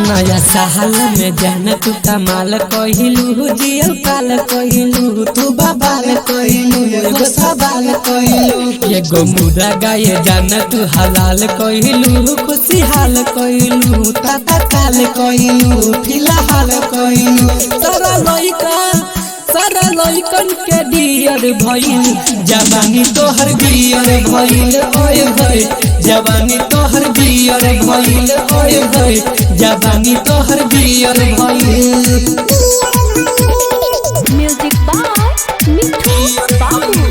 नया साल में जान तू कमाल कहिलू, जियल काल कहिलू, तू बबाल कहिलू, एगो सवाल कहिलू, एगो मुरा गाये जान तू हलाल कहिलू, खुशहाल कहिलू, ताता काल कहिलू, फिलहाल कहिलू। सारा लइका सारा लइकन के डियर भइल, जवानी तोहर बियर भइल, ओए होए जवानी तोहर बियर भइल, ओए होए जवानी तोहर बियर भइल। म्यूजिक बाय मिठू बाबू।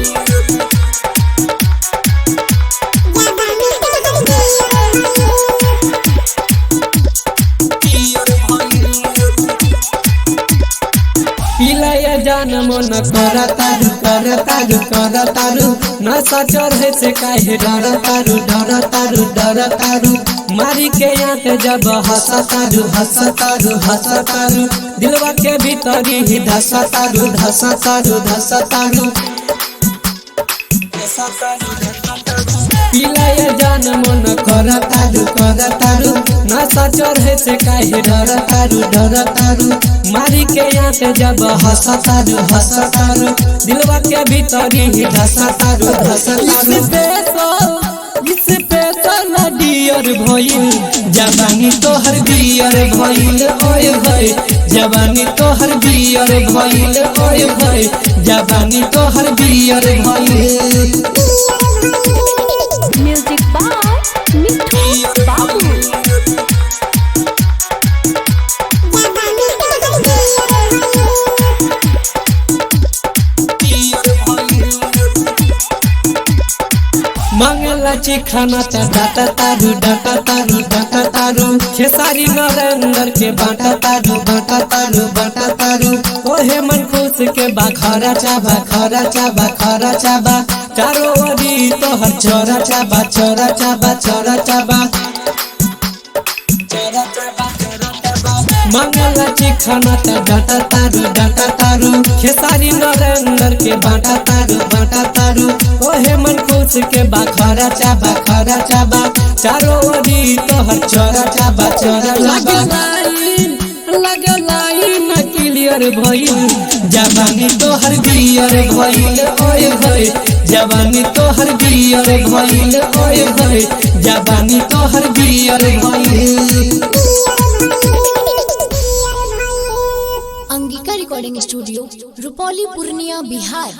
पिलाया जान मन कर तारू कर तारू कर तारू, नशा चढ़े से काहे डर तारू डर तारू डर तारू, मारी के आंख जब हंस तारू हंस तारू हंस तारू, दिलवा के भीतरी ही धस तारू धस तारू धस तारू। पिलाया जान मन कर तारू कर तारू, नशा चढ़े से काहे डर तारू डर तारू, मारी के आंख जब हंस तारू हंस तारू, दिलवा के भीतरी ही धस तारू धस तारू। स्पेशल डियर भइल, जवानी तोहर बियर भइल, ओए होए जवानी तोहर बियर भइल, ओए होए जवानी तोहर बियर भइल। म्यूजिक बाय मिठू बाबू। मंगला चिखाना त डाटा तारू डाटा तारू डाटा तारू, खेसारी नरेंद्र के बाटा तारू बाटा तारू बाटा तारू, ओहे मन खुश के बाखरा चाबा खरा चाबा खरा चाबा, चारो ओरी तोहर चोरा चाबा चोरा चाबा चोरा चाबा। मंगला चिखाना त डाटा तारू डाटा तारू, खेसारी नरेंद्र के बाटा तारू बाटा तारू, ओहे मन खुश के बाखरा चाबा खरा चाबा, चारो ओरी तोहर चोरा चाबा चोरा चाबा। लगे लाइन क्लियर भइल, जवानी तोहर बियर भइल, ओए होए जवानी तोहर बियर भइल, ओए होए जवानी तोहर बियर भइल। Angika recording studio, Rupauli, Purnia, Bihar.